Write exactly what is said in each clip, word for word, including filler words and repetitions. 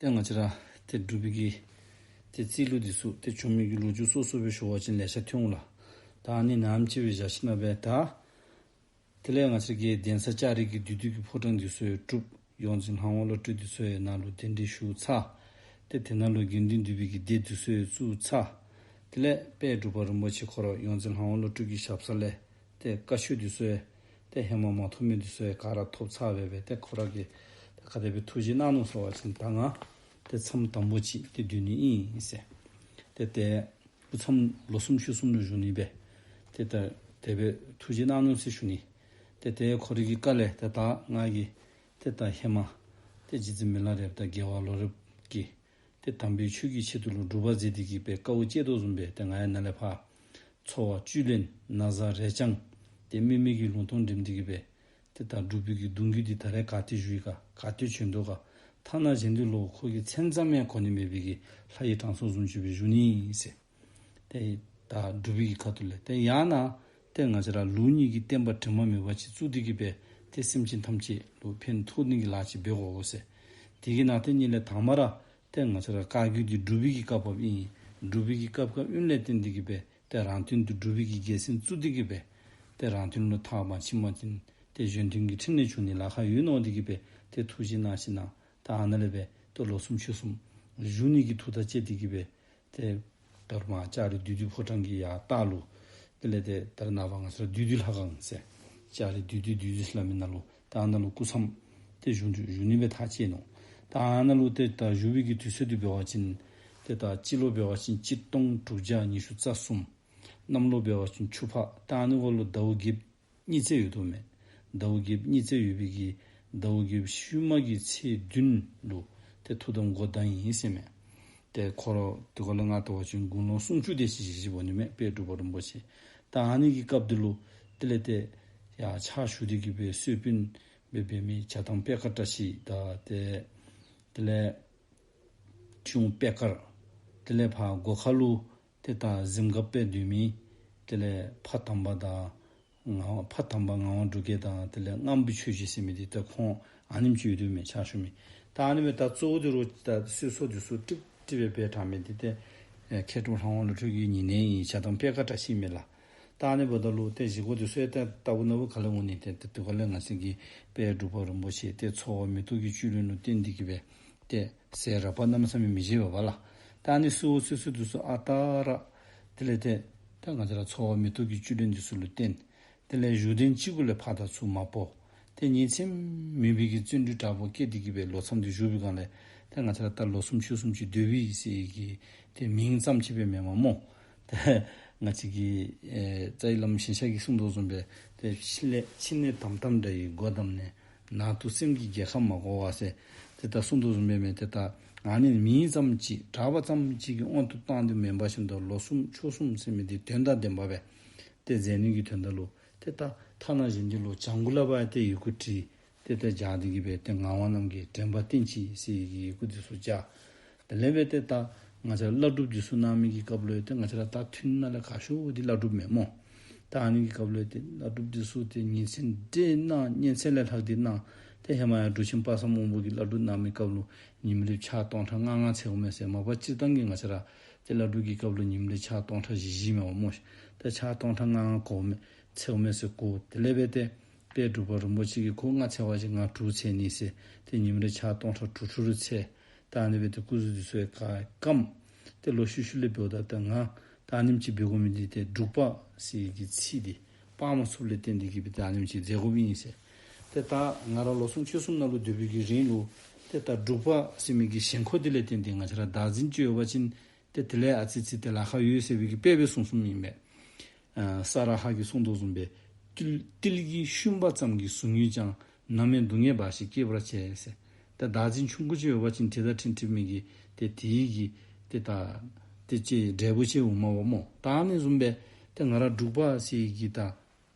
ཏེ་ང་བཅས་ར་ཏེ་འབྲུག་པའི་གི་ཏེ་རྩིས་ལུ་འདི་ཚུ་ཏེ་བྱུང་མི་གི་ལོ་རྒྱུས་སོ་སོ་སྦེ་ཞུ་བ་ཅིན་ལེ་ཤ་ཐོན་འོང་ལགས། ད་ཨ་ནི་ནམ་ཅིག་སྦེ་བཞག་ཞིནམ་སྦེ་ད་དེ་ལས་ང་བཅས་ཀྱི་གདན་ས་ལྕགས་རི་གི་བདུད་འདུལ་གྱི་ཕོ་བྲང་འདི་ཚུ་ཡང་གྲུབ། ཡོངས་འཛིན་ལྷ་དབང་བློ་གྲོས་འདི་ཚུ་ཡང་ནཱ་ལུ་གདན་འདྲེན་ཞུ་ཚར། ཏེ་དེ་ནང་ལུ་དགེ་འདུན་འདུས་པའི་གི་སྡེ་འདི་ཚུ་ཡང་བཙུགས་ཚར། དེ་ལས་དཔལ་འབྲུག་པ་རིན་པོ་ཆེ་ཁོ་ར་ཡོངས་འཛིན་ལྷ་དབང་བློ་གྲོས་ཀྱི་ཞབས་ས་ལས་ཏེ་བཀའ་ཆོས་འདི་ཚུ་ཡང་ཏེ་ཧེ་མ་མ་ཐོབ་མི་འདི་ཚུ་ཡང་ག་ར་ཐོབ་ཚར་སྦེ་སྦེ་ཏེ་ཁོ་ར་གིས་ཏེ་ག་དེ་སྦེ་ཐུགས་བཞེད་གནང་ནུག་ཟེར་བ་ཅིན་ད་ང་ཏེ་མཚམས་དམ་པོ་ཅིག་ཏེ་སྡོད་ནི་ཨིན་ཟེར། ཏེ་ཏེ་སྐུ་མཚམས་ལོ་གསུམ་ཕྱོགས་གསུམ་ལུ་བཞུགས་ནི་སྦེ་ཏེ་ད་དེ་སྦེ་ཐུགས་བཞེད་གནང་ནུག་ཟེར་ཞུ་ནི། ཏེ་ཏེ་ཁོ་རའི་གི་བཀའ་ལས་ཏེ་ད་ང་གིས་ཏེ་ད་ཧེ་མ་ཏེ་རྗེ་བཙུན་མི་ལ་རས་པ་དང་རྒྱལ་བ་ལོ་རས་པ་གིས་ཏེ་དམ་པའི་ཆོས་ཀྱི་ཆེད་དུ་ལུ་སྒྲུབ་པ་མཛད་དེ་གིས་སྦེ་དཀའ་བ་སྤྱད་དོ་བཟུམ་སྦེ་ཏེ་ང་ཡང་ནཱ་ལས་ཕར་འཚོ་བ་བཅུད་ལེན་ན་བཟའ་རས་རྐྱང་ཏེ་མི་མི་གི་ལུང་སྟོང་འགྲིམ་སྟེ་གིས་སྦེ་ཏེ་ད་འབྲུག་པའི་གི་གདུང་བརྒྱུད་འདི་ད་རེས་ག་ཏེ་བཞུགས་ཡི་ག་ག་ཏེ་བྱོན་དོ་ག། ཐ་ན་གཞན་འདི་ལུ་ཁོ་གི་མཚན་ཙམ་ཡང་གོ་ནི་མེད་པའི་གི་ལྷ་ཡི་དྲང་སྲོང་བཟུམ་ཅིག་སྦེ་བཞུགས་ནི་ཨིན་ཟེར། ཏེ་ད་འབྲུག་པའི་གི་ཁ་ཐུག་ལས་ཏེ་ཡང་ན་ཏེ་ང་བཅས་ར་ལུགས་གཉིས་ཀྱི་བསྟན་པ་དྲི་མ་མེད་པ་ཅིག་བཙུགས་ཏེ་གིས་སྦེ་ཏེ་སེམས་ཅན་ཐམས་ཅད་ལུ་ཕན་ཐོགས་ནི་གི་ལཱ་ཅིག་འབད་དགོ་ཟེར། དེ་གི་ནང་ཏེ་གཉིས་ལས་དང་པ་ར་ཏེ་ང་བཅས་ར་བཀའ་བརྒྱུད་འདི་འབྲུག་པའི་གི་བཀའ་བབས་ཨིན། འབྲུག་པའི་གི་བཀའ་བབས་ཨིནམ་ལས་བརྟེན་ཏེ་གིས་སྦེ་ཏེ་རང་དོན་དུ་འབྲུག་པའི་གི་རྒྱལ་མཚན་བཙུགས་ཏེ་གིས་སྦེ་ཏེ་རང་དོན་ལུ་ཐར་པ་ཕྱི་མ་ཅིན་ཏེ་གཞན་དོན་གྱི་ཕྲིན་ལས་འབྱུང་ནི་ལཱ་ཁག་ཡོད་མནོ་སྟེ་གིས་སྦེ་ཏེ་ཐུགས་བཞེད་གནང་ཞིནམ་ད་ཨ་ནཱ་ལས་སྦེ་ཏེ་ལོ་གསུམ་ཕྱོགས་གསུམ་བཞུགས་ནི་གི་ཐུགས་ཐག་བཅད་དེ་གིས་སྦེ་ཏེ་ད་རུང་མར་ལྕགས་རི་བདུད་འདུལ་ཕོ་བྲང་གི་ཡར་ལྟག་ལུ་དེ་ལས་ཏེ་ད་རེས་ནངས་པ་ང་བཅས་ར་བདུད་འདུལ་ལྷ་ཁང་ཟེར་ལྕགས་རི་བདུད་འདུལ་བདུད་འདུལ་སླབ་མི་ནང་ལུ་ད་ཨ་ནཱ་ལུ་སྐུ་མཚམས་ཏེ་བཞུགས་བཞུགས་ནི་སྦེ་ཐག་བཅད་ནུག། ད་ཨ་ནཱ་ལུ་ཏེ་ད་བཞུགས་པའི་གི་དུས་ཚོད་འདི་འབད་བ་ཅིན་ཏེ་ད་སྤྱི་ལོ་འབད་བ་ཅིན་གཅིག་སྟོང་དྲུག་བརྒྱ་ཉི་ཤུ་རྩ་གསུམ། གནམ་ལོ་འབད་བ་ཅིན་ཆུ་ཕག། ད་ཨ་ནི་འགོ་ལུ་ཟླཝ་བརྒྱད་གཉིས་བརྩེགས་ཡོད་དོ་མས། ཟླཝ་བརྒྱད་གཉིས་བརྩེགས་ཡོད་པའི་གི་ཟླཝ་བརྒྱད་ཤུལ་མ་གི་ཚེས་བདུན་ལུ་ཏེ་ཐུགས་དམ་འགོ་བདམས་ཡི་ཟེར་མས། ཏེ་ཁོ་ར་དེ་སྒང་ལས་ང་བལྟ་བ་ཅིན་དགུང་ལོ་སུམ་ཅུ་དེ་ཅིག་བཞེས་བཞེསཔ་འོང་ནི་མས་དཔལ་འབྲུག་པ་རིན་པོ་ཆེ། ད་ཨ་ནི་གི་སྐབས་འདི་ལུ་དེ་ལས་ཏེ་ཡར་ཕྱག་ཞུ་སྟེ་གིས་སྦེ་གསོལ་དཔོན་སྦེ་འབད་མི་བྱ་བཏང་པད་དཀར་བཀྲ་ཤིས་དང་ཏེ་དེ་ལས་ཁྱུང་པད་དཀར། དེ་ལས་ཕར་སྒོ་ཁ་ལུ་ཏེ་ད་གཟིམ་འགགཔ་སྦེ་སྡོད་མི་དེ་ལས་ཕ་དམ་པ་དང་ངག་དབང་ཕ་དམ་པ་ངག་དབང་འབྲུག་རྒྱས་དང་དེ་ལས་རྔམ་པའི་ཆོས་རྗེ་ཟེར་མི་འདི་ད་ཁོང་ཨ་ནེམ་ཅིག་ཡོད་དོ་མས་ཕྱག་ཞུ་མི། ད་ཨ་ནི་སྦེ་ད་གཙོ་བོ་འདི་རུ་ད་གསོལ་ཚོགས་འདི་ཚུ་ཀྲིག་ཀྲི་སྦེ་འབད་དྲག་མི་འདི་ཏེ་ཨེ་མཁས་གྲུབ་ལྷ་དབང་བློ་གྲོས་ཀྱི་ཉེ་གནས་ཨིན། བྱ་བཏང་པད་དཀར་བཀྲ་ཤིས་མས་ལགས། ད་ཨ་ནི་འབདཝ་ད་ལུ་ཏེ་བཞེས་སྒོ་འདི་ཚུ་ཡང་ཏེ་ལྟ་བུ་ན་བུ་ག་ལས་འོང་ནི། ཏེ་ཏེ་དེ་སྒང་ལས་ང་བཅས་ཀྱི་དཔལ་འབྲུག་པ་རིན་པོ་ཆེ་ཏེ་འཚོ་བ་མེ་ཏོག་གི་བཅུད་ལེན་ལུ་བརྟེན་ཏེ་གིས་སྦེ་ཏེ་ཟས་རགས་པ་གནམ་མེད་ས་མེད་མི་བཞེས་པས་ལགས། ད་ཨ་ནི་གསོལ་ཚོགས་གསོལ་ཚོགས་འདི་ཚུ་ཨ་རྟག་ར་དེ་ལས་ཏེ་ད་ང་བཅས་ར་འཚོ་བ་མེ་ཏོག་གི་བཅུད་ལེན་འདི་ཚུ་ལུ་བརྟེན། དེ་ལས་བཞུགས་གདན་གཅིག་གུ་ལས་ཕར་དང་ཚུར་མ་སྤོ། ཏེ་ཉིན་མཚན་མེད་པའི་གི་བརྩོན་འགྲུས་དྲག་པོ་བསྐྱེད་དེ་གིས་སྦེ་ལོ་མཚམས་འདི་བཞུགས་པའི་སྒང་ལས་ཏེ་ང་བཅས་ར་ད་ལོ་གསུམ་ཕྱོགས་གསུམ་ཅིག་སྡོད་པས་ཟེར་གི་ཏེ་མིང་ཙམ་ཅིག་སྦེ་མེན་པར་སྨོ། ཏེ་ང་བཅས་ཀྱི་ཨེ་རྩ་བའི་བླམ་ཞིང་གཤེགས་ཀྱིས་གསུངས་དོ་བཟུམ་སྦེ་ཏེ་ཕྱི་ལས་ཕྱི་ནས་དམ་དམ་འདྲ་ཡི་སྒོ་བསྡམས་ནས། ནང་དུ་སེམས་ཀྱི་རྒྱལ་ཁམས་མ་གོ་བ་ཟེར། ཏེ་ད་གསུངས་དོ་བཟུམ་སྦེ་མས། ཏེ་ད་ཨ་ནི་མིང་ཙམ་ཅིག་གྲགས་པ་ཙམ་ཅིག་གི་དབང་དུ་བཏང་སྟེ་མེན་པར་ཞིནམ་ད་ལོ་གསུམ་ཕྱོགས་གསུམ་ཟེར་མི་འདི་དོན་དང་ལྡན་པ་སྦེ་ཏེ་མཛད་ནི་གི་དོན་དག་ལུ་ཏེ་ད་ཐ་ན་གཞན་འདི་ལུ་བྱང་ཁུག་ལས་ཕར་ཏེ་ཡི་གུ་བྲིས། ཏེ་ད་སྦྱར་ཏེ་གིས་སྦེ་ཏེ་ངག་དབང་རྣམ་རྒྱལ་དྲན་པ་བསྟེན་ཅིང་ཟེར་གི་ཡི་གུ་འདི་ཚུ་སྦྱར། དེ་ལས་སྦེ་ཏེ་ད་ང་བཅས་བླ་སྒྲུབ་འདི་ཚུ་གནང་མི་གི་སྐབས་ལུ་ཏེ་ང་བཅས་ར་ད་ཐུན་ནང་ལས་ཁག་ཤོས་འདི་བླ་སྒྲུབ་མས་སྨོ། ད་ཨ་ནི་གི་སྐབས་ལུ་ཏེ་བླ་སྒྲུབ་འདི་ཚུ་ཏེ་ཉིན་མཚན་འདི་གནང་། ཉིན་མཚན་ལས་ལྷག་སྟེ་གནང་། ཏེ་ཧེ་མ་ཡང་འབྲུག་ཆེན་དཔག་བསམ་དབང་པོ་གིས་བླ་སྒྲུབ་གནང་མི་སྐབས་ལུ་ཉིནམ་རེ་ཕྱག་སྟོང་ཕྲག་ལྔ་ལྔ་འཚལཝ་མས་ཟེར། མ་པ་སྤྱིར་བཏང་གི་ང་བཅས་ར་ཏེ་བླ་སྒྲུབ་ཀྱི་སྐབས་ལུ་ཉིནམ་རེ་ཕྱག་སྟོང་ཕྲག་བཞི་བཞི་མས་སྨོ། ཏེ་ཕྱག་སྟོང་ཕྲག་ལྔ་ལྔ་གོཝ་མས། འཚལཝ་མས་ཟེར་གོ། དེ་ལས་སྦེ་ཏེ་དཔལ་འབྲུག་པ་རིན་པོ་ཆེ་གིས་ཁོ་ལྔ་འཚལ་བ་ཅིན་ང་དྲུག་འཚལ་ནི་ཟེར། ཏེ་ཉིནམ་རེ་ཕྱག་སྟོང་ཕྲག་དྲུག་དྲུག་རེ་འཚལ། ད་ཨ་ནི་སྦེ་ཏེ་སྐུ་གཟུགས་འདི་ཚུ་ཡང་ག་སྐམ། ཏེ་ལོ་ཤུལ་ཤུལ་ལས་འབདཝ་ད་ད་ང་ད་ཨ་ནེམ་ཅིག་འབད་དགོ་མི་འདི་ཏེ་འབྲུག་པ་ཟེར་གྱི་ཚིག་འདི་དཔག་མ་ཚུགསཔ་ལས་བརྟེན་ཏེ་གིས་སྦེ་ད་ཨ་ནེམ་ཅིག་མཛད་དགོཔ་ཨིན་ཟེར། ཏེ་ད་ང་ར་ལོ་གསུམ་ཕྱོགས་གསུམ་ནང་ལུ་སྡོད་པའི་གི་རིང་ལུ་ཏེ་ད་འབྲུག་པ་ཟེར་མི་གི་ཞེན་ཁོག་འདི་ལས་བརྟེན་ཏེ་ང་བཅས་ར་བདག་འཛིན་ཅིག་ཡོད་པ་ཅིན་ཏེ་དེ་ལས་ཨ་ཙི་ཙི་ཏེ་ལཱ་ཁག་ཡོད་ཟེར་བའི་གི་དཔེ་སྦེ་གསུངས་གསུངསམ་ཨིན་པས། ཨ་ས་ར་ཧ་གིས་གསུངས་དོ་བཟུམ་སྦེ་ཏིལ་ཏིལ་གྱི་ཤུན་པ་ཙམ་གྱིས་གཟུགས་ངུས་ཀྱང་། ནམ་ཡང་སྡུག་བསྔལ་འབའ་ཞིག་སྐྱེད་པར་བྱེད་ཟེར། ཏེ་བདག་འཛིན་ཆུང་ཀུ་ཅིག་ཡོད་པ་ཅིན་དྲི་དང་འཕྲིན་འཕྲིན་མི་གི་ཏེ་དེ་གི་ཏེ་ད་ཏེ་ཅིག་འབྲས་བུ་ཅིག་འོངམ་མས་སྨོ། ད་ཨ་ནི་བཟུམ་སྦེ་ཏེ་ང་ར་འབྲུག་པ་ཟེར་གྱི་ད་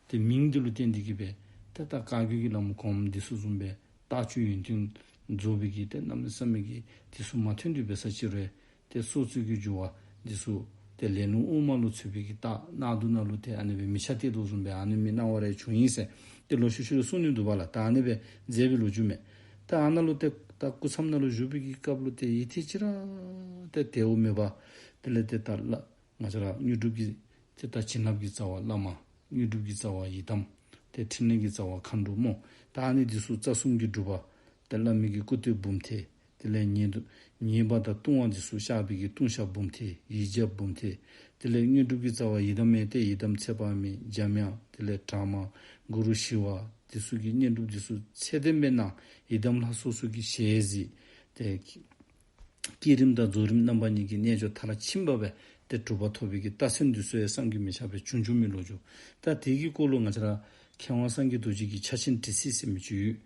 ཏེ་མིང་འདི་ལུ་བརྟེན་ཏེ་གིས་སྦེ་ཏེ་ད་བཀའ་བརྒྱུད་ཀྱི་བླམ་གོངམ་འདི་ཚུ་བཟུམ་སྦེ་རྟགས་བཅུ་ཡོན་ཏན་རྫོགས་པའི་གི་ཏེ་གནམ་མེད་ས་མེད་ཀྱི་འདི་ཚུ་མ་ཐོན་ཏེ་འབད་ས་ཅིག་རུང་ཏེ་སྲོག་རྩོལ་གྱི་རྒྱུ་བ་འདི་ཚུ་ཏེ་ལས་རླུང་དབུ་མ་ལུ་ཚུད་པའི་གི་རྟགས་གནག་དུང་ནང་ལུ་ཏེ་ཨ་ནི་སྦེ་མེ་ཆ་གཏད་དོ་བཟུམ་སྦེ་ཨ་ནི་མི་སྣང་བ་རེ་བྱུང་ཡི་ཟེར་ཏེ་ལོ་ཤུལ་ཤུལ་ལུ་གསུངས་ནི་འདུག་པ་ལགས། ད་ཨ་ནི་སྦེ་མཛད་པའི་ལོ་རྒྱུས་མས། ད་ཨ་ནཱ་ལུ་ཏེ་ ད་སྐུ་མཚམས་ནང་ལུ་བཞུགས་པའི་གི་སྐབས་ལུ་ཏེ་ཡིད་ཐེངས་ཅིག་ར་ཏེ་དལཝ་མེད་པར་དེ་ལས་ཏེ་ད་ལ་ང་བཅས་ར་དངོས་གྲུབ་ཀྱི་ཏེ་ད་བྱིན་རླབས་ཀྱི་རྩ་བ་བླ་མ། དངོས་གྲུབ་ཀྱི་རྩ་བ་ཡི་དམ། ཏེ་ཕྲིན་ལས་ཀྱི་རྩ་བ་མཁའ་འགྲོ་སྨོ། ད་ཨ་ནི་འདི་ཚུ་རྩ་གསུམ་གྱི་སྒྲུབ་པ། ཏེ་བླ་མའི་གི་སྐུ་སྟོད་འབུམ་ཐེར། དེ་ལས་ཉེ་དུ་ཉེ་བ་དང་ལྟུང་བ་འདི་ཚུ་བཤགས་པའི་གི་ལྟུང་བཤགས་འབུམ་ཐེར། ཡིག་བརྒྱ་འབུམ་ཐེར། དེ་ལས་དངོས་གྲུབ་ཀྱི་རྩ་བ་ཡི་དམ་ཨིན་ཏེ་ཡི་དམ་ཚེ་དཔག་མེད། འཇམ་དབྱངས། དེ་ལས་དྲག་དམར། གུ་རུ་ཞི་བ། འདི་ཚུ་གི་བསྙེན་སྒྲུབ་འདི་ཚུ་ཚད་ལྡན་སྦེ་གནང་། ཡི་དམ་ལྷ་སོ་སོ་གི་ཞལ་གཟིགས། ཏེ་བསྐྱེད་རིམ་དང་རྫོགས་རིམ་རྣམ་པ་གཉིས་ཀྱི་རྣལ་འབྱོར་མཐར་ཕྱིན་པ་སྦེ་ཏེ་གྲུབ་པ་ཐོབ་པའི་གི་རྟགས་མཚན་འདི་ཚུ་ཡང་བསམ་གྱིས་མི་ཁྱབ་པའི་བྱུང་བྱུངམ་ཨིན་ལོ་རྒྱུས། ད་དེ་གི་སྐོར་ལུ་ང་བཅས་ར་མཁས་དབང་སངས་རྒྱས་རྡོ་རྗེ་གི་ཕྱག་ཆེན་དྲི་ཚིག་ཟེར་མི་ཅིག་ཡོད།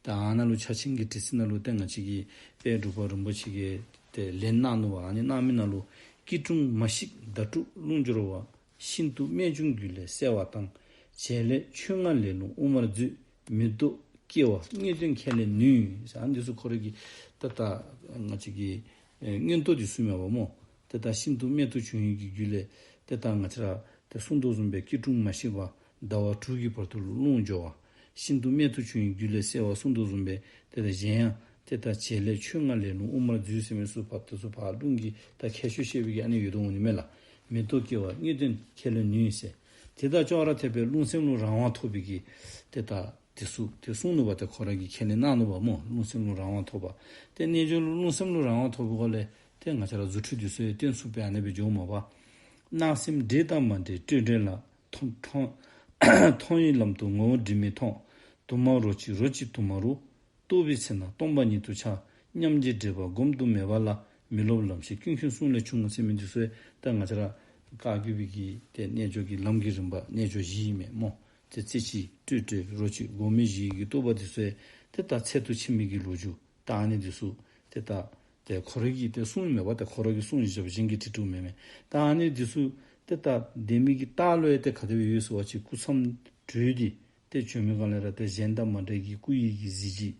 ད་ཨ་ནཱ་ལུ་ཕྱག་ཆེན་གྱི་དྲི་ཚིག་ནང་ལུ་ཏེ་ང་བཅས་ཀྱི་དཔལ་འབྲུག་པ་རིན་པོ་ཆེ་གིས་ཏེ་ལན་གནང་ནུག་པ། ཨ་ནི་གནང་མི་ནང་ལུ་སྐྱིལ་ཀྲུང་མ་ཞིག་ཟླ་དྲུག་རླུང་སྦྱོར་བ། ཤིན་ཏུ་རྨད་བྱུང་རྒྱུད་ལས་གསལ་བ་དང་། བྱེད་ལས་ཆོས་ལྔ་ལས་རླུང་དབུ་མར་འཛུད། མེ་ཏོག་སྐྱེ་བ་དངོས་བསྟན་ཁས་ལེན་ནུས། ཟེར་ཨ་ནི་འདི་ཚུ་ཁོ་ར་གི་ཏེ་ད་ང་བཅས་ཀྱི་ཨེ་མངོན་རྟོགས་འདི་ཚུ་མེན་པ་སྨོ། ཏེ་ད་ཤིན་ཏུ་རྨད་དུ་བྱུང་བའི་གི་རྒྱུད་ལས་ཏེ་ད་ང་བཅས་ར་ཏེ་གསུངས་དོ་བཟུམ་སྦེ་སྐྱིལ་ཀྲུང་མ་ཞིག་པ་ཟླ་བ་དྲུག་གི་བར་དུ་རླུང་སྦྱོར་བ། ཤིན་ཏུ་རྨད་དུ་བྱུང་བའི་རྒྱུད་ལས་གསལ་བ་གསུངས་དོ་བཟུམ་སྦེ་ཏེ་ད་གཞན་ཡང་ཏེ་ད་བྱེད་ལས་ཆོས་ལྔ་ལས་རླུང་དབུ་མར་འཛུད་ཟེར་མི་ཚུ་བར་དུ་ཚུ་བར་རླུང་གི་ད་ཁྱད་ཆོས་བཤད་པའི་གི་ཨ་ནི་ཡོད་དོ་འོང་ནི་མས་ལགས། མེ་ཏོག་སྐྱེ་བ་དངོས་བསྟན་ཁས་ལེན་ནུས་ཟེར། ཏེ་ད་ཅོག་ར་འཐདཔ་སྦེ་རླུང་སེམས་ལུ་རང་དབང་ཐོབ་པའི་གི་ཏེ་ད་དེ་ཚུ་ཏེ་གསུངས་ནུག་པ། ཏེ་ཁོ་ར་གིས་ཁས་ལེན་གནང་ནུག་པ་སྨོ། རླུང་སེམས་ལུ་རང་དབང་ཐོབ་པ། ཏེ་རྣལ་འབྱོར་ལུ་རླུང་སེམས་ལུ་རང་དབང་ཐོབ་པའི་སྒོ་ལས་ཏེ་ང་བཅས་ར་རྫུ་འཕྲུལ་འདི་ཚུ་ཡང་སྟོན་ཚུགས་པས། ཨ་ནི་སྦེ་འགྱོཝ་མས་པ། སྣང་སེམས་འདྲེས་དང་མ་འདྲེས་སྤྲོས་བྲལ་ལ། མཐོང་མཐོང་མཐོང་བའི་ལམ་དུ་ངོ་བོ་སྒྲིབ་མེད་མཐོང་། དུ་མ་རོ་གཅིག་རོ་གཅིག་དུ་མ་རུ། རྟོགས་པའི་ཚེ་ན་སྟོང་པ་ཉིད་དུ་འཆར། མཉམ་རྗེས་འདྲེས་པ་སྒོམ་དུ་མེད་པ་ལ། མི་སློབ་ལམ་ཤེས་ཀུན་མཁྱེན་གསུང་ལས་བྱུང་། ཟེར་མི་འདི་ཚུ་ཡང་ད་ང་བཅས་ར་བཀའ་བརྒྱུད་པའི་གི་ཏེ་རྣལ་འབྱོར་གྱི་ལམ་གྱི་རིམ་པ་རྣལ་འབྱོར་བཞི་ཨིན་མས་སྨོ། ཏེ་རྩེ་གཅིག་སྤྲོས་བྲལ་རོ་གཅིག་སྒོམ་མེད་བཞི་གི་རྟོགས་པ་འདི་ཚུ་ཡང་ཏེ་ད་ཚད་དུ་ཕྱིན་མི་གི་ལོ་རྒྱུས་ད་ཨ་ནི་འདི་ཚུ་ཏེ་ད་ཏེ་ཁོ་ར་གི་ཏེ་གསུང་མེན་པ། ཏེ་ཁོ་ར་གི་གསུང་བཞག་པ་གཞན་གྱིས་བྲི་བྲིཝ་མེན་མས། ད་ཨ་ནི་འདི་ཚུ་ཏེ་ད་དེ་མི་གི་རྟགས་ལུ་ཡང་ཏེ་ག་དེ་སྦེ་ཡོད་ཟེར་བ་ཅིན་སྐུ་མཚམས་གྲོལ་ཏེ་ཏེ་བྱོན་མི་སྒང་ལས་ར་ཏེ་གཞན་དང་མ་འདྲ་གི་སྐུ་ཡི་གི་གཟི་བརྗིད་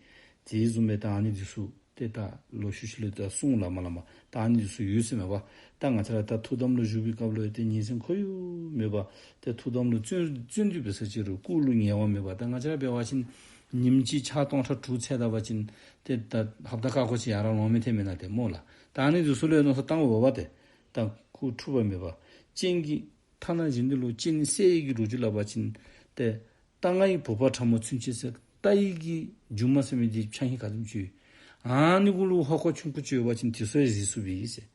དེ་བཟུམ་སྦེ་ད་ཨ་ནི་འདི་ཚུ་ཏེ་ད་ལོག་ཤུལ་ཤུལ་ལས་ད་གསུང་ལ་མ་ལ་མ་ད་ཨ་ནི་འདི་ཚུ་ཡོད་ཟེར་མས་པ། ད་ང་བཅས་ར་ད་ཐུགས་དམ་ལུ་བཞུགས་པའི་སྐབས་ལུ་ཡང་ཏེ་ཉིན་མཚན་ཁོར་ཡུག་མེད་པར་ཏེ་ཐུགས་དམ་ལུ་བརྩོན་བརྩོན་འགྲུས་འབད་ས་ཅིག་རུང་སྐུ་ལུ་ངལ་བ་མེད་པར། ད་ང་བཅས་ར་འབད་བ་ཅིན་ཉིནམ་གཅིག་ཕྱག་སྟོང་ཕྲག་དྲུག་འཚལ་ད་པ་ཅིན་ཏེ་ད་ཧབ་ཏ་ཀ་ཀོ་ཅིག་ཡར་ལོང་མི་ཐེབས་མེན་ན་ཏེ་སྨོ་ལགས། ད་ཨ་ནི་འདི་ཚུ་ལུ་ཡང་མནོ་བསམ་བཏང་དགོ་པ། ཏེ་ད་སྐུ་འཁྲུགས་པ་མེད་པ་སྤྱན་གྱི་ཐ་ན་གཞན་འདི་ལུ་སྤྱན་གསལ་ཡི་གི་ལོ་རྒྱུས་སླབ་པ་ཅིན་ཏེ་རྟ་རྔ་ཡི་བུ་ག་ཕྲ་མོ་ཚུན་ཆད་ཟེར། རྟ་ཡི་གི་མཇུག་མ་ཟེར་མི་འདི་ཕྱགས་སྙིགས་ག་དེམ་ཅིག་ཡོད། ཨ་ནི་གུ་ལུ་ཧོ་ཁོ་ཆུང་ཀུ་ཅིག་ཡོད་པ་ཅིན་དེ་ཚུ་ཡང་གཟིགས་ཚུགས་པས་ཟེར།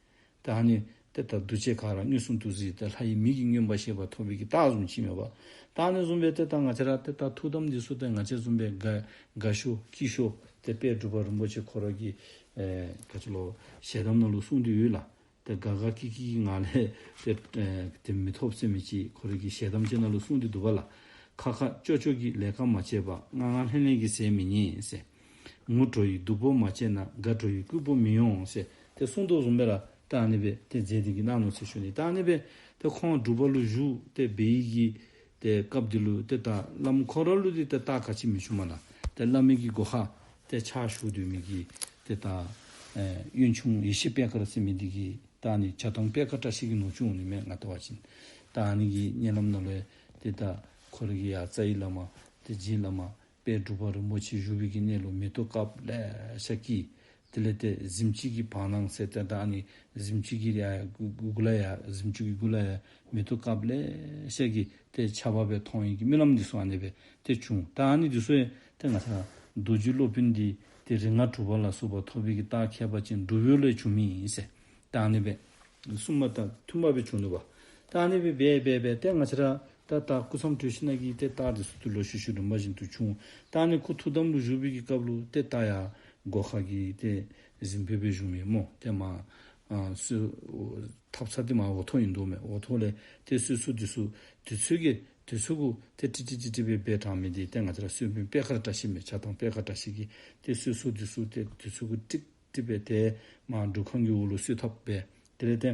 ད་ཨ་ནི་ཏེ་ད་འདུ་བྱེད་ག་ར་མངོན་སུམ་དུ་གཟིགས། ཏེ་ལྷ་ཡི་མིག་གིས་མངོན་པར་ཤེས་པ་ཐོབ་པའི་གི་རྟགས་བཟུམ་ཅིག་མས་པ། ད་ཨ་ནི་བཟུམ་སྦེ་ཏེ་ད་ང་བཅས་ར་ཏེ་ད་ཐུགས་དམ་འདི་ཚུ་ཏེ་ང་བཅས་བཟུམ་སྦེ་དགའ་དགའ་ཤོས་སྐྱིད་ཤོས་ཏེ་དཔལ་འབྲུག་པ་རིན་པོ་ཆེ་ཁོ་ར་གི་ཨེ་ག་ཅི་ལོ་ཞལ་གདམས་ནང་ལུ་གསུངས་ཏེ་ཡོད་ལགས། ཏེ་དགའ་དགའ་སྐྱིད་སྐྱིད་ཀྱི་ངང་ལས་ཏེ་ཨེ་ཏེ་མི་ཐོབ་ཟེར་མི་ཅིག་ཁོ་ར་གི་ཞལ་གདམས་ཅིག་ནང་ལུ་གསུངས་ཏེ་འདུག་པ་ལགས། ཁ་ཁ་ཅོ་ཅོ་གིས་ལས་ཀ་མ་བྱས་པ། ངང་ངང་ལྷོད་ལྷོད་ཀྱིས་ཟས་མི་ཉན་ཟེར། ངུ་བྲོ་ཡི་སྡུག་པོ་མ་བྱས་ན། དགའ་བྲོ་ཡི་སྐྱིད་པོ་མི་ཡོང་ཟེར། ཏེ་གསུངས་དོ་བཟུམ་སྦེ་ར་ད་ཨ་ནི་སྦེ་ཏེ་མཛད་དེ་གི་གནང་ནུག་ཟེར་ཞུ་ནི། ད་ཨ་ནི་སྦེ་ཏེ་ཁོང་འབྲུག་པ་ལུ་བཞུགས་ཏེ་འབད་ཡི་གི་ཏེ་སྐབས་འདི་ལུ་ཏེ་ད་བླམ་ཁོ་ར་ལུ་ཏེ་ད་རྟགས་ག་ཅི་མི་བྱུང་མས་ལགས། ཏེ་བླ་མའི་གི་སྒོ་ཁར་ཏེ་ཕྱག་ཞུ་སྡོད་མི་གི་ཏེ་ད་ཨེ་དབོན་ཆུང་ཡེ་ཤེས་པད་དཀར་ཟེར་མི་འདི་གིས་ད་ཨ་ནི་བྱ་བཏང་པད་དཀར་བཀྲ་ཤིས་ཀྱི་ནུ་གཅུང་ནི་མས། ང་བལྟ་བ་ཅིན་ད་ཨ་ནི་གི་མནལ་ལམ་ནང་ལུ་ཏེ་ད་ཁོ་ར་གི་ཡ་རྩ་བའི་བླ་མ་ཏེ་རྗེ་བླ་མ་དཔལ་འབྲུག་པ་རིན་པོ་ཆེ་བཞུགས་པའི་གི་གནས་ལུ་མེ་ཏོག་དཀརཔོ་ལེ་ཤ་སྐྱེས། དེ་ལས་ཏེ་གཟིམ་ཅུང་གི་བར་སྣང་ཟེར་ཏེ་ད་ཨ་ནི་གཟིམ་ཅུང་གི་ཡ་གུ་གུ་ལུ་ཡ་གཟིམ་ཅུང་གི་གུ་ལུ་ཡ་མེ་ཏོག་དཀརཔོ་ལེ་ཤ་གི་ཏེ་ཆརཔ་སྦེ་མཐོང་ཡི་གི་རྨི་ལམ་འདི་ཚུ་ཨ་ནི་སྦེ་ཏེ་བྱུང་། ད་ཨ་ནི་འདི་ཚུ་ཡང་ཏེ་ང་བཅས་རྡོ་རྗེ་སློབ་དཔོན་འདི་ཏེ་རིགས་ལྔ་གྲུབ་པ་ལ་སོགས་པ་ཐོབ་པའི་གི་རྟགས་ཁྱད་པར་ཅན་འབྲུག་པའི་ལུ་བྱུང་མི་ཨིན་ཟེར། ད་ཨ་ནི་སྦེ་གསུངམ་དང་མཐུནམ་སྦེ་བྱུང་ནུག་པ། ད་ཨ་ནི་སྦེ་འབད་འབད་འབད་ཏེ་ང་བཅས་ར་ད་ད་སྐུ་མཚམས་གྲོལ་ཞིནམ་གི་ཏེ་རྟགས་འདི་ཚུ་ཏེ་ལོག་ཤུལ་ཤུལ་རིམ་པ་བཞིན་དུ་བྱུང་། ད་ཨ་ནི་ཁོ་ཐུགས་དམ་ལུ་བཞུགས་པའི་གི་སྐབས་ལུ་ཏེ་རྟགས་ཡང་སྒོ་ཁ་གི་ཏེ་གཟིམ་དཔོན་སྦེ་བཞུགས་མི་སྨོ། ཏེ་མར་ཨ་གསོལ་ཐབ་ཚང་འདི་མར་འོག་ཐོག་ཨིན་དོ་མས། འོག་ཐོག་ལས་ཏེ་གསོལ་ཚོགས་འདི་ཚུ་དུས་ཚོད་ཀྱི་དུས་ཚོད་གུ་ཏེ་ཀྲིག་ཀྲི་ཀྲི་ཀྲི་སྦེ་འབད་དྲང་མི་འདི་ཏེ་ང་བཅས་ར་གསོལ་དཔོན་པད་དཀར་བཀྲ་ཤིས་མས། བྱ་བཏང་པད་དཀར་བཀྲ་ཤིས་ཀྱིས་ཏེ་གསོལ་ཚོགས་འདི་ཚུ་ཏེ་དུས་ཚོད་གུ་ཀྲིག་ཀྲི་སྦེ་ཏེ་མར་སྒྲུབ་ཁང་གི་འོག་ལུ་གསོལ་ཐབ་སྦེ། དེ་ལས་ཏེ་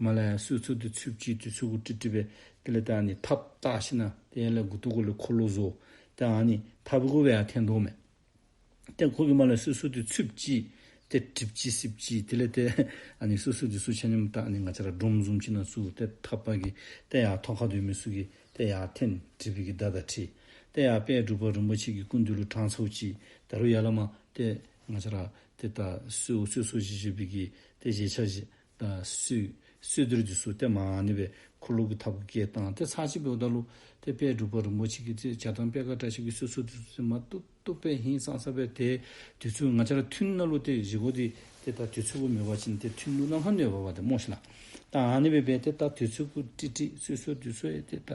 མར་ལས་གསོལ་ཚོགས་འདི་ཚུདཔ་ཅིག་དུས་ཚོད་གུ་ཀྲིག་ཀྲི་སྦེ། དེ་ལས་ཏེ་ཨ་ནི་ཐགཔ་བཏགས་ཞིནམ་ཏེ་ཡར་ལས་མགུ་ཏོ་གུ་ལས་འཁོར་ལོ་བཟོ། ཏེ་ཨ་ནི་ཐགཔ་གུ་སྦེ་ཡར་འཐེན་དོ་མས། ཏེ་ཁོ་གིས་མར་ལས་གསོལ་ཚོགས་འདི་ཚུདཔ་ཅིག་ཏེ་གྲིབ་ཅིག་སིབ་ཅིག། དེ་ལས་ཏེ་ཨ་ནི་གསོལ་ཚོགས་འདི་ཚུ་ཆ་མཉམ་ད་ཨ་ནི་ང་བཅས་ར་སྒྲོམ་བཟུམ་ཅིག་ནང་བཙུགས། ཏེ་ཐགཔ་གིས་ཏེ་ཡར་ཐོག་ཁར་སྡོད་མི་ཚུ་གིས་ཏེ་ཡར་འཐེན། གྲིབ་པའི་གི་མདའ་དང་འཁྲིལ། ཏེ་ཡར་དཔལ་འབྲུག་པ་རིན་པོ་ཆེ་གི་སྐུ་མདུན་ལུ་དྲངས་ཚརཝ་ཅིག་ད་རུང་ཡར་ལས་མར་ཏེ་ང་བཅས་ར་ ཏེ་ད་གསོལ་གསོལ་གསོལ་བཞེས་བཞེས་པའི་གི་ཏེ་བཞེས་ཆ་བཞེས། ད་གསོལ་གསོལ་འདེབས་འདི་ཚུ་ཏེ་མར་ཨ་ནི་སྦེ་འཁོར་ལོ་གི་ཐབ་ཀྱིས་བཏང་། ཏེ་ཚར་གཅིག་འབདཝ་ད་ལུ་ཏེ་དཔལ་འབྲུག་པ་རིན་པོ་ཆེ་གིས་ཏེ་བྱ་བཏང་པད་དཀར་བཀྲ་ཤིས་ཀྱི་གསོལ་གསོལ་འདི་ཚུ་མ་བཏུབ་བཏུབ་སྦེ་ཧིང་སངས་ས་སྦེ་ཏེ་དུས་ཚོད་ང་བཅས་ར་ཐུན་ནང་ལུ་ཏེ་བཞེས་སྒོ་འདི་ཏེ་ད་དུས་ཚོད་གུ་མེད་པ་ཅིན་ཏེ་ཐུན་ལུ་གནམ་ལྷ་གནོད་པ་སྦེ་ཏེ་སྨོ་ཤེས་ལགས། ད་ཨ་ནི་སྦེ་སྦེ་ཏེ་ད་དུས་ཚོད་གུ་ཀྲིག་ཀྲི་གསོལ་གསོལ་འདི་ཚུ་ཡང་ཏེ་ད་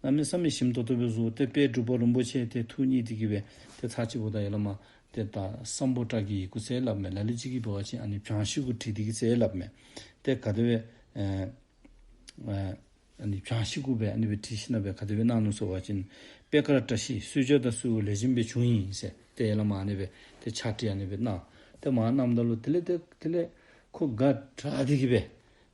གནམ་མེད་ས་མེད་ཞིམ་ཏོག་ཏོ་སྦེ་བཟོ། ཏེ་དཔལ་འབྲུག་པ་རིན་པོ་ཆེ་ཏེ་ཐུགས་མཉེས་ཏེ་གིས་སྦེ་ཏེ་ཚར་གཅིག་འབདཝ་ད་ཡར་ལས་མར་ཏེ་ད་སམ་བྷོ་ཊ་གི་ཡི་གུ་ཟེར་སླབ་མས། ལ་ལུ་ཅིག་གིས་འབད་བ་ཅིན་ཨ་ནི་བྱང་ཤིང་གུ་བྲིས་ཏེ་གིས་ཟེར་སླབ་མས། ཏེ་ག་དེ་སྦེ་ཨེ་ཨེ་ཨ་ནི་བྱང་ཤིང་གུ་སྦེ་ཨ་ནི་སྦེ་བྲིས་ཞིནམ་ལས་སྦེ་ག་དེ་སྦེ་གནང་ནུག་ཟེར་བ་ཅིན་པད་དཀར་བཀྲ་ཤིས་གསོལ་ཇ་དང་གསོལཝ་ལེགས་ཤོམ་སྦེ་བྱུང་ཡི་ཟེར། ཏེ་ཡར་ལས་མར་ཨ་ནི་སྦེ་ཏེ་ཕྱག་བྲིས་ཨ་ནི་སྦེ་གནང་། ཏེ་མར་གནངམ་ད་ལུ་དེ་ལས་ཏེ་དེ་ལས་ཁོ་དགའ་དྲགས་ཏེ་གིས་སྦེ་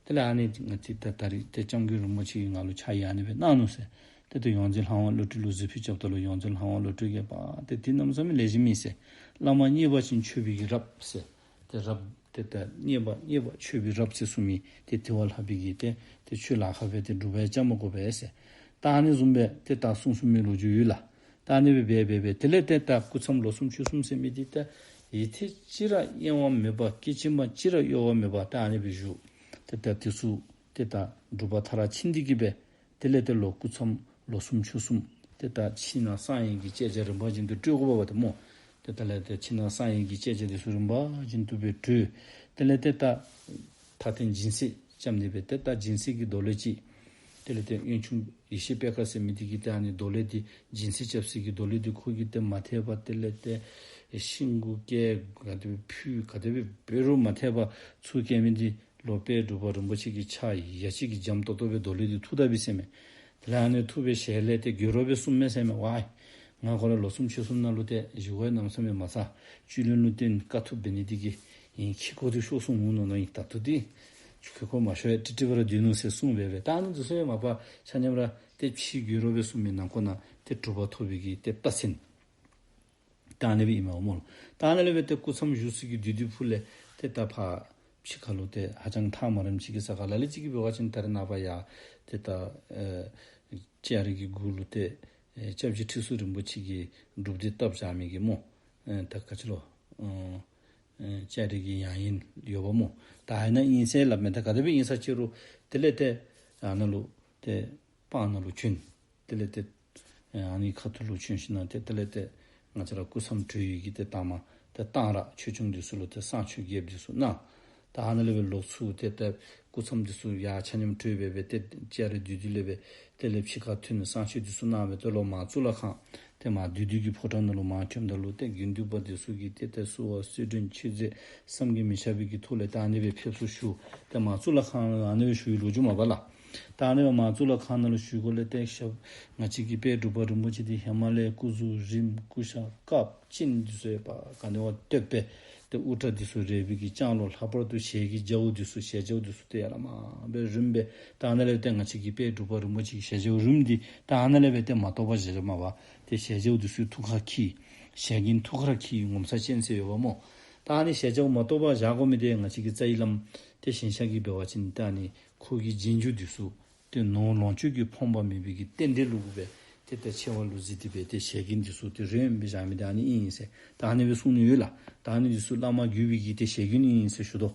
དེ་ལས་ཨ་ནི་ང་བཅས་ད་ད་རིས་ཏེ་སྐྱབས་མགོན་རིན་པོ་ཆེ་གིས་ང་ལུ་ཕྱག་ཡིག་ཨ་ནི་སྦེ་གནང་ནུག་ཟེར། ཏེ་ཏེ་ཡོངས་འཛིན་ལྷ་དབང་བློ་གྲོས་ལུ་གཟིགས་ཕུལ་རྐྱབ་ད་ལུ་ཡོངས་འཛིན་ལྷ་དབང་བློ་གྲོས་ཀྱིས་པ་ཏེ་འདི་གནམ་མེད་ས་མེད་ལེགས་ཤོམ་ཨིན་ཟེར། བླ་མ་མཉེས་པ་ཅིན་མཆོད་པའི་གི་རབ་ཟེར། ཏེ་རབ་ཏེ་ད་མཉེས་པ་མཉེས་པ་མཆོད་པའི་རབ་ཟེར་གསུངས་མི་ཏེ་དེ་བ་ལྷག་པའི་གི་ཏེ་ཏེ་ཆོས་ལཱ་ཁག་སྦེ་ཏེ་སྒྲུབ་པར་བྱ་མ་དགོ་པས་ཟེར། ད་ཨ་ནི་བཟུམ་སྦེ་ཏེ་ད་གསུངས་གསུངས་མི་ལོ་རྒྱུས་ཡོད་ལགས། ད་ཨ་ནི་སྦེ་འབད་འབད་འབད་དེ་ལས་ཏེ་ད་སྐུ་མཚམས་ལོ་གསུམ་ཕྱོགས་གསུམ་ཟེར་མི་འདི་ད་ཡུད་ཙམ་ཅིག་ར་གཡེང་བ་མེད་པར་སྐད་ཅིག་མ་གཅིག་ར་གཡོ་བ་མེད་པར་ད་ཨ་ནི་སྦེ་བཞུགས། ཏེ་ད་དེ་ཚུ་ཏེ་ད་སྒྲུབ་པ་མཐར་ཕྱིན་ཏེ་གིས་སྦེ་དེ་ལས་ཏེ་ལོག་སྐུ་མཚམས་ལོ་གསུམ་ཕྱོགས་གསུམ་ཏེ་ད་ཕྱི་ནང་གསང་བའི་གི་བཅད་རྒྱ་རིམ་པ་བཞིན་དུ་སྤྲོད་དགོཔ་འབདཝ་ད་སྨོ། ཏེ་དེ་ལས་ཏེ་ཕྱི་ནང་གསང་བའི་གི་བཅད་རྒྱ་འདི་ཚུ་རིམ་པ་བཞིན་དུ་སྦེ་སྤྲོད། དེ་ལས་ཏེ་ད་མཐའ་རྟེན་སྦྱིན་སྲེག་རྐྱབ་ནི་སྦེ་ཏེ་ད་སྦྱིན་སྲེག་གི་རྡོ་ལེབ་ཅིག་དེ་ལས་ཏེ་དབོན་ཆུང་ཡེ་ཤེས་པད་དཀར་ཟེར་མི་འདི་གིས་ཏེ་ཨ་ནི་རྡོ་ལེབ་འདི་སྦྱིན་སྲེག་རྐྱབ་སའི་གི་རྡོ་ལེབ་འདི་ཁོ་གིས་ཏེ་མ་ཐེག་པར་དེ་ལས་ཏེ་ཤིང་གུ་བཀལ་ག་དེ་སྦེ་ཕུལ་ག་དེ་སྦེ་འབད་རུང་མ་ཐེག་པར་ཚུར་བཀལ་མི་འདི་ལོག་དཔལ་འབྲུག་པ་རིན་པོ་ཆེ་གི་ཕྱག་ཡ་གཅིག་གིས་འཇམ་ཏོག་ཏོ་སྦེ་རྡོ་ལེབ་འདི་འཐུ་ད་པས་ཟེར་མས། དེ་ལས་ཨ་ནི་འཐུ་སྦེ་ཞལ་ལས་ཏེ་དགོད་བྲོ་སྦེ་གསུངས་མས་ཟེར་མས། ཝའི་ང་ཁོ་ར་ལོ་གསུམ་ཕྱོགས་གསུམ་ནང་ལུ་ཏེ་བཞུགས་ཡང་གནམ་མེད་ས་མེད་མ་ཚར། བཅུད་ལེན་ལུ་བརྟེན་དཀའ་ཐུབ་འབད་ནི་འདི་གིས་ཨིན། ཁྱེད་ཁོ་འདི་ཤོར་སོང་འོང་མནོ་མནོཝ་ཨིན། ད་ལྟོ་འདི་ཁྱོད་ཁོ་མ་ཤོར་ཡང་ཀྲིག་ཀྲི་སྦེ་ར་སྡོད་ནུག་ཟེར་གསུངས་སྦེ་སྦེ། ད་ཨ་ནི་འདི་ཚུ་ཡང་མ་པ་ཆ་མཉམ་ར་ཏེ་ཕྱི་དགོད་བྲོ་སྦེ་གསུངས་མི་ནང་ཁོག་ནང་ཏེ་གྲུབ་པ་ཐོབ་པའི་གི་ཏེ་རྟགས་མཚན་ད་ཨ་ནི་སྦེ་ཨིན་མས་སྨོ་ལགས། ད་ཨ་ནི་ལས་སྦེ་ཏེ་སྐུ་མཚམས་བཞུགས་སའི་གི་བདུད་འདུལ་ཕུག་ལས་ཏེ་ད་ཕར་ཕྱི་ཁ་ལུ་ཏེ་ཧ་ཅང་ཐག་མ་རིངམ་ཅིག་གི་ས་ཁར་ལ་ལུ་ཅིག་གིས་འབད་བ་ཅིན་ད་རེས་ནངས་པ་ཡར་ཏེ་ད་ཨེ་ལྕགས་རི་གི་གུ་ལུ་ཏེ་ཨེ་སྐྱབས་རྗེ་ཁྲི་ཟུར་རིན་པོ་ཆེ་གིས་སྒྲུབ་སྡེ་བཏབ་བཞག་མི་གི་སྨོ། ཨེ་ད་ག་ཅི་ལོ། ཨེ་ཨེ་ལྕགས་རི་གི་ཡང་དབེན་ཡོདཔ་སྨོ། ད་ཨ་ནཱ་ཨིན་ཟེར་སླབ་མས། ད་ག་དེ་སྦེ་ཨིན་ས་ཅི་རུང་དེ་ལས་ཏེ་ཨ་ནཱ་ལུ་ཏེ་སྤང་ནང་ལུ་བྱོན། དེ་ལས་ཏེ་ཨ་ནི་ཁ་ཐུག་ལུ་བྱོན་ཞིནམ་ལས་ཏེ་དེ་ལས་ཏེ་ང་བཅས་ར་སྐུ་མཚམས་གྲོལ་བའི་གི་ཏེ་དང་པ་ཏེ་གཏང་རག་ཆོས་སྐྱོང་འདི་ཚུ་ལུ་ཏེ་བསང་མཆོད་རྒྱསཔ་འདི་ཚུ་གནང་། ད་ཨ་ནཱ་ལས་སྦེ་ལོག་ཚུར་ཏེ་ཏེ་སྐུ་མཚམས་འདི་ཚུ་ཡར་ཆ་མཉམ་གྲོལ་སྦེ་སྦེ་ཏེ་ལྕགས་རི་བདུད་འདུལ་ལས་སྦེ་དེ་ལས་ཕྱི་ཁར་ཐོན་བསང་མཆོད་འདི་ཚུ་གནང་སྦེ་ཏེ་ལོག་མར་གཙུག་ལག་ཁང་ཏེ་མར་བདུད་འདུལ་གྱི་ཕོ་བྲང་ནང་ལུ་མར་བྱོནམ་ད་ལུ་ཏེ་དགེ་འདུན་པ་འདི་ཚུ་གིས་ཏེ་ཏེ་བསུ་བ་གསོལ་མགྲོན་མཆོད་རྫས་བསམ་གྱིས་མི་ཁྱབ་པའི་གི་ཐོག་ལས་ད་ཨ་ནི་སྦེ་ཕེབས་བསུ་ཞུ། ཏེ་མར་གཙུག་ལག་ཁང་ལུ་ཨ་ནི་སྦེ་ཞུ་བའི་ལོ་རྒྱུས་མས་པ་ལགས། ད་ཨ་ནི་སྦེ་མར་གཙུག་ལག་ཁང་ནང་ལུ་ཞུ་སྒོ་ལས་ཏེ་ཞབས་ང་བཅས་ཀྱི་དཔལ་འབྲུག་པ་རིན་པོ་ཆེ་འདི་ཧེ་མ་ལས་སྐུ་གཟུགས་རིངམོ་སྐུ་ཤ་དཀརཔོ་སྤྱན་འདི་ཚུ་ཡང་པ་ག་ནི་བ་སྟོད་པའི་ཏེ་དབུ་སྐྲ་འདི་ཚུ་རལ་པའི་གི་ལྕང་ལོ། ལྷག་པར་དུ་ཞལ་གྱི་རྒྱ་བོ་འདི་ཚུ་ཞལ་རྒྱ་བོ་འདི་ཚུ་ཏེ་ཡར་ལས་མར་སྦེ་རིངམོ་སྦེ་ད་ཨ་ནཱ་ལས་སྦེ་ཏེ་ང་བཅས་ཀྱི་དཔལ་འབྲུག་པ་རིན་པོ་ཆེ་གི་ཞལ་རྒྱ་བོ་རིངམོ་འདི་ད་ཨ་ནཱ་ལས་སྦེ་ཏེ་མ་གཏོགས་པ་བཞག་བཞགཔ་མས་པ། ཏེ་ཞལ་རྒྱ་བོ་འདི་ཚུ་ཐུགས་ཁར་འཁྱིལ། ཞལ་རྒྱན་ཐུགས་ཁར་འཁྱིལ་ངོ་མཚར་ཅན་ཟེར་ཡོདཔ་སྨོ། ད་ཨ་ནི་ཞལ་རྒྱ་བོ་མ་གཏོགས་པ་བཞག་དགོ་མི་འདི་ང་བཅས་ཀྱི་རྩ་བའི་བླམ་ཏེ་ཞིང་གཤེགས་ཀྱིས་འབད་བ་ཅིན་ད་ཨ་ནི་ཁོ་གི་རྗེས་འཇུག་འདི་ཚུ་ཏེ་ནོར་ལོངས་སྤྱོད་ཀྱིས་ཕོངས་པ་མེད་པའི་གི་རྟེན་འབྲེལ་ལུ་གུ་སྦེ་ཏེ་ད་ཆེ་བ་ལུ་གཟིགས་ཏེ་སྦེ་ཏེ་ཞལ་རྒྱན་འདི་ཚུ་ཏེ་རིངམོ་སྦེ་བཞག་མི་འདི་ཨ་ནི་ཨིན་ཟེར་ད་ཨ་ནི་སྦེ་གསུངས་ནི་ཡོད་ལགས། ད་ཨ་ནི་འདི་ཚུ་བླ་མ་བརྒྱུད་པའི་གི་ཏེ་ཞལ་རྒྱན་ཨིན་ཟེར་ཞུ་དོ།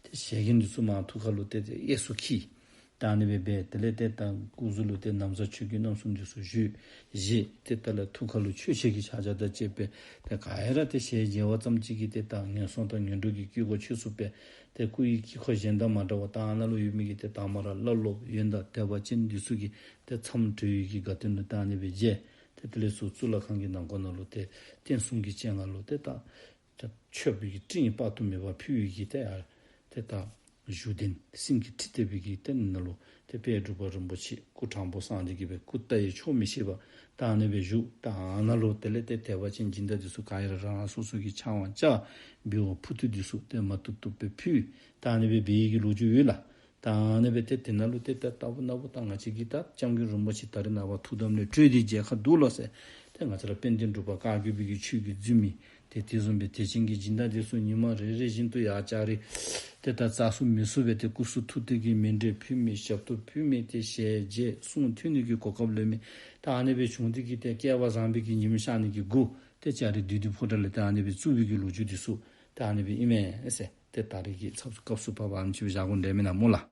ཏེ་ཞལ་རྒྱན་འདི་ཚུ་མར་ཐུགས་ཁ་ལུ་ཏེ་ཏེ་གཡས་སུ་འཁྱིལ། ད་ཨ་ནི་སྦེ་འབད་དེ་ལས་ཏེ་ད་སྐུ་གཟུགས་ལུ་ཏེ་ན་བཟའ་ཆོས་གོས་རྣམ་གསུམ་འདི་ཚུ་བཞེས། བཞེས་ཏེ་ད་ལས་ཐུགས་ཁ་ལུ་ཆོས་འཆད་ཀྱི་ཕྱག་རྒྱ་དང་བཅས་པའི་ཏེ་ག་ར་ཏེ་ཞལ་མཇལ་བ་ཙམ་ཅིག་གིས་ཏེ་ད་ངན་སོང་དང་ངན་འགྲོ་གི་སྐུ་གོ་ཆོད་ཚུགས་པའི་ཏེ་སྐུ་ཡི་དཀྱིལ་འཁོར་གཞན་དང་མ་འདྲ་བར་ད་ཨ་ནཱ་ལུ་ཡོད་མི་གི་ཏེ་དང་པ་ར་བླ་སློབ་ཡོན་བདག་དད་པ་ཅན་འདི་ཚུ་གིས་ཏེ་མཚམས་གྲོལ་བའི་གི་དགའ་སྟོན་ལུ་ད་ཨ་ནི་སྦེ་མཇལ། ཏེ་དེ་ལས་ཚུར་གཙུག་ལག་ཁང་གི་ནང་ཁོག་ནང་ལུ་ཏེ་བསྟན་སྲུང་གི་སྤྱན་སྔར་ལུ་ཏེ་ད་ཏེ་མཆོད་པའི་གི་སྤྲིན་དཔག་ཏུ་མེད་པ་ཕུལ་བའི་གི་ཏེ་ཡར་ཏེ་ད་བཞུགས་གདན་སེང་གེ་ཁྲི་ལྟ་བུའི་གི་ཏེ་ནང་ལུ་ཏེ་དཔལ་འབྲུག་པ་རིན་པོ་ཆེ་སྐུ་དྲང་པོ་སངས་རྒྱས་ཀྱི་སྦེ་སྐུ་བལྟ་ཡང་ཆོག་མི་ཤེས་པར་ད་ཨ་ནི་སྦེ་བཞུགས། ད་ཨ་ནཱ་ལུ་དེ་ལས་ཏེ་དད་པ་ཅན་སྦྱིན་བདག་འདི་ཚུ་ག་ར་རང་རང་སོ་སོ་གི་ཕྱག་དབང་བཅར། འབུལ་བ་ཕུར་བཏུལ་འདི་ཚུ་ཏེ་མ་བཏུབ་བཏུབ་སྦེ་ཕུལ། ད་ཨ་ནི་སྦེ་འབད་བའི་གི་ལོ་རྒྱུས་ཡོད་ལགས། ད་ཨ་ནི་སྦེ་ཏེ་དེ་ནང་ལུ་ཏེ་ད་ལྟ་བུ་ན་བུ་ད་ང་བཅས་ཀྱི་ད་སྐྱབས་མགོན་རིན་པོ་ཆེ་ད་རེས་ནངས་པ་ཐུགས་དམ་ལས་གྲོལ་ཏེ་མཇལ་ཁ་འདུག་ལགས་ཟེར། ཏེ་ང་བཅས་ར་དཔལ་ལྡན་འབྲུག་པ་བཀའ་བརྒྱུད་པའི་གི་ཆོས་ཀྱི་འཛིན་མི་ཏེ་དེ་བཟུམ་སྦེ་དད་ཅན་གྱི་སྦྱིན་བདག་འདི་ཚུ་ཉི་མ་རེ་རེ་བཞིན་དུ་ཡར་ལྕགས་རི་ཏེ་ད་བཙག་འཐུ་མི་ཚུགས་པས། ཏེ་སྐུ་གསུང་ཐུགས་རྟེན་གྱི་མཎྜལ་ཕུལ་མི་ཞབས་ཏོག་ཕུལ་མི་ཏེ་ཞལ་མཇལ་གསུང་ཐོས་ནི་གི་གོ་སྐབས་ལེན་མི་ད་ཨ་ནི་སྦེ་བྱུང་སྟེ་གིས་ཏེ་བསྐལ་པ་བཟང་པོའི་གི་ཉིམ་ཤར་ནི་གི་གུ་ཏེ་ལྕགས་རི་བདུད་འདུལ་ཕོ་བྲང་ལས་ཏེ་ཨ་ནི་སྦེ་བཙུགས་པའི་གི་ལོ་རྒྱུས་འདི་ཚུ་ ད་ཨ་ནི་སྦེ་ཨིན་མས་ཟེར། ཏེ་ད་རེས་ཀྱི་ཚབ་སྐབས་སུ་བབ་པ་ཨ་ནི་ཅིག་སྦེ་བཞག་དགོ་འདྲས་མེན་ན་སྨོ་ལགས།